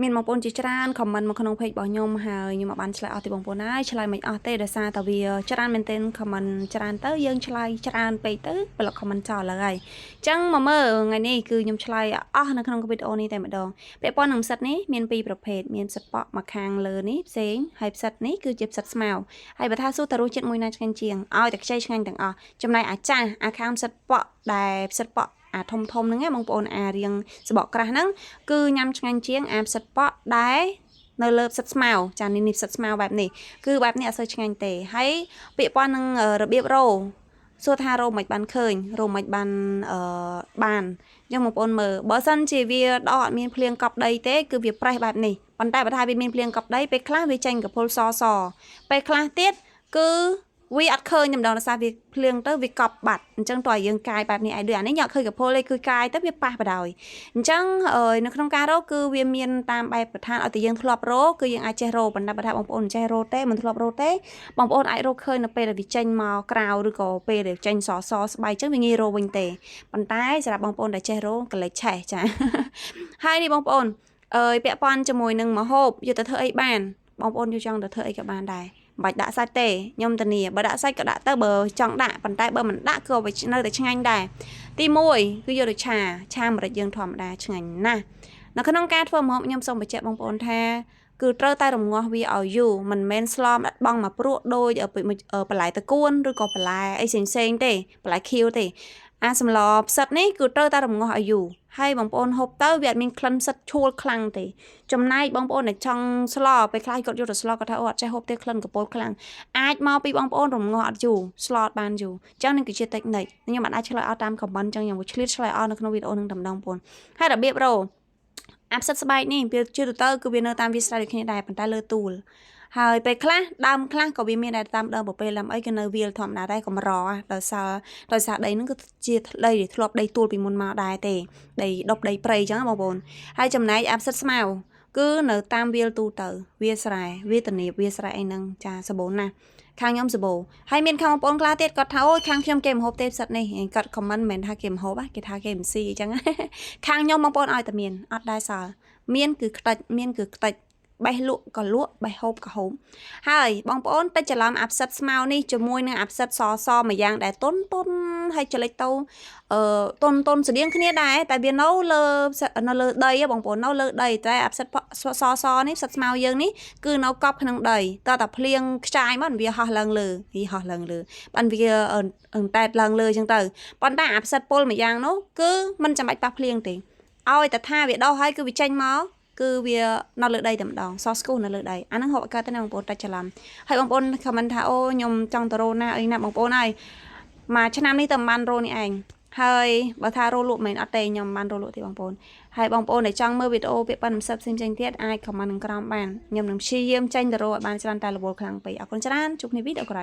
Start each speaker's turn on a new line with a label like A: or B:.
A: មានបងប្អូនជាច្រើន comment មកក្នុង page របស់ខ្ញុំហើយខ្ញុំអត់បានឆ្លើយអស់ទេបងប្អូនហើយឆ្លើយមិនអស់ទេដោយសារតែវាច្រើនមែនទែន comment ច្រើនទៅយើងឆ្លើយច្រើនពេកទៅប្លុក comment ចោលឡើយហើយអញ្ចឹងមកមើលថ្ងៃនេះគឺខ្ញុំឆ្លើយអស់នៅក្នុងវីដេអូនេះតែម្ដងពាក់ព័ន្ធនឹងផ្សិតនេះមានពីរប្រភេទមានផ្សិតប៉ក់មកខាងលើនេះផ្សេងហើយផ្សិតនេះគឺជាផ្សិតស្មៅហើយបើថាសួរតើរសជាតិមួយណាឆ្ងាញ់ជាងឲ្យតែខ្ចីឆ្ងាញ់ទាំងអស់ចំណែកអាចាស់អាខាងផ្សិតប៉ក់ដែលផ្សិតប៉ក់អាធំធំហ្នឹងណាបងប្អូនអារៀងសបកក្រាស់ហ្នឹងគឺញ៉ាំឆ្ងាញ់ជាងអាផ្សិតប៉ក់ដែលនៅលើផ្សិតស្មៅចានេះនេះផ្សិតស្មៅបែបនេះគឺបែបនេះអត់សូវឆ្ងាញ់ទេហើយពាក្យប៉ុណ្ណឹងរបៀបរោសួរថារោមិនបានឃើញរោមិនបានអឺបានអញ្ចឹងបងប្អូនមើលបើសិនជាវាដកអត់មានភ្លៀងកប់ដីទេគឺវាប្រេះបែបនេះប៉ុន្តែបើថាវាមានភ្លៀងកប់ដីពេលខ្លះវាចេញកពុលសសពេលខ្លះទៀតគឺវាអត់ឃើញតែម្ដងដោយសារវាភ្លៀងទៅវាកប់បាត់អញ្ចឹងតើយើងកាយបែបនេះឯងដូចអានេះញ៉ាក់ឃើញកពុលទេគឺកាយទៅវាប៉ះបដ ாய் អញ្ចឹងនៅក្នុងការរកគឺវាមានតាមបែបប្រឋានឲ្យតែយើងធ្លាប់រកគឺយើងអាចចេះរកប៉ុន្តែបើថាបងប្អូនមិនចេះរកទេមិនធ្លាប់រកទេបងប្អូនអាចរកឃើញនៅពេលដែលវាចេញមកក្រៅឬក៏ពេលដែលចេញសសស្បែកអញ្ចឹងវាងាយរកវិញទេប៉ុន្តែសម្រាប់បងប្អូនដែលចេះរកកលេចឆេះចា ហើយនេះបងប្អូនអើយពាក់ព័ន្ធជាមួយនឹងមហូបយកទៅធ្វើអីបានបងប្អូនយកចង់ទៅធ្វើអីក៏បានដែរមិនបាច់ដាក់សាច់ទេខ្ញុំធានាបើដាក់សាច់ក៏ដាក់ទៅបើចង់ដាក់ប៉ុន្តែបើមិនដាក់ក៏វានៅតែឆ្ងាញ់ដែរទី1គឺយកទៅឆាឆាម្រេចយើងធម្មតាឆ្ងាញ់ណាស់នៅក្នុងការធ្វើម្ហូបខ្ញុំសូមបញ្ជាក់បងប្អូនថាគឺត្រូវតែរងាស់វាឲ្យយូរមិនមែនស្លមដាក់បងមកព្រក់ដូចបន្លែតកួនឬក៏បន្លែអីផ្សេងៗទេបន្លែខៀវទេអាសម្លផ្សិតនេះគឺត្រូវតែរងាស់ឲ្យយូរហើយបងប្អូនហូបទៅវាអត់មានក្លិនផ្សិតឆួលខ្លាំងទេចំណែកបងប្អូនដែលចង់ស្លពេលខ្លះគាត់យកទៅស្លគាត់ថាអូអត់ចេះហូបទេក្លិនកពល់ខ្លាំងអាចមកពីបងប្អូនរងាស់អត់យូរស្លអត់បានយូរអញ្ចឹងនេះគឺជា technique ខ្ញុំអាចឆ្លើយអត់តាម comment អញ្ចឹងខ្ញុំឆ្លៀតឆ្លើយអត់នៅក្នុងវីដេអូនឹងតែម្ដងបងប្អូនហើយរបៀបរោអាផ្សិតស្បែកនេះវាជាទូទៅគឺវានៅតាមវាលស្រែដូចគ្នាដែរប៉ុន្តែលើទួលហើយពេលខ្លះដើមខ្លះក៏វាមានដែរតាមដើមប្រពេលដើមអីក៏នៅវាលធម្មតាដែរកម្រដោយសារដីហ្នឹងគឺជាដីដែលធ្លាប់ដីទួលពីមុនមកដែរទេដីដប់ដីព្រៃអញ្ចឹងបងប្អូនហើយចំណែកអាផ្សិតស្មៅគឺនៅតាមវាលទូទៅវាលស្រែវាលតនីបវាលស្រែអីហ្នឹងចាសបូនណាស់ខាងខ្ញុំសបោហើយមានខាងបងប្អូនខ្លះទៀតគាត់ថាអូយខាងខ្ញុំគេមិនហូបទេផ្សិតនេះគាត់ comment មិនមែនថាគេមិនហូបគេថាគេមិនស៊ីអញ្ចឹងខាងខ្ញុំបងប្អូនឲ្យតែមានអត់ដែរសល់មានគឺខ្ទេចមានគឺខ្ទេចបេះលក់ក៏លក់បេះហូបក៏ហូបហើយបងប្អូនតិចច្រឡំអាផ្សិតស្មៅនេះជាមួយនឹងអាផ្សិតសសម្យ៉ាងដែលតុនតុនហើយចលិចទៅអឺតុនតុនស្តៀងគ្នាដែរតែវានៅលើនៅលើដីបងប្អូននៅលើដីតែអាផ្សិតសសនេះផ្សិតស្មៅយើងនេះគឺនៅកប់ក្នុងដីតើតែភ្លៀងខ្ចាយមកវាហោះឡើងលើវាហោះឡើងលើបានវាអង្តែតឡើងលើអញ្ចឹងទៅប៉ុន្តែអាផ្សិតពុលមួយយ៉ាងនោះគឺមិនចាំបាច់ប៉ះភ្លៀងទេឲ្យតែថាវាដោះហើយគឺវាចេញមកគឺវានៅលើដីតែម្ដងសស្គូនៅលើដីអាហ្នឹងហូបអត់កើតទេណាបងប្អូនតែច្រឡំហើយបងប្អូន comment ថាអូខ្ញុំចង់ទៅរោណាអីណាបងប្អូនហើយមួយឆ្នាំនេះតែមិនបានរោនេះឯងហើយបើថារោលក់មិនអត់ទេខ្ញុំមិនបានរោលក់ទេបងប្អូនហើយបងប្អូនដែលចង់មើលវីដេអូពាក្យប៉ុណ្ណឹងផ្សេងផ្សេងទៀតអាច comment នឹងក្រោមបានខ្ញុំនឹងព្យាយាមចេញទៅរោឲ្យបានច្រើនតែរវល់ខ្លាំងពេកអរគុណច្រើនជួបគ្នាវីដេអូក្រោយ។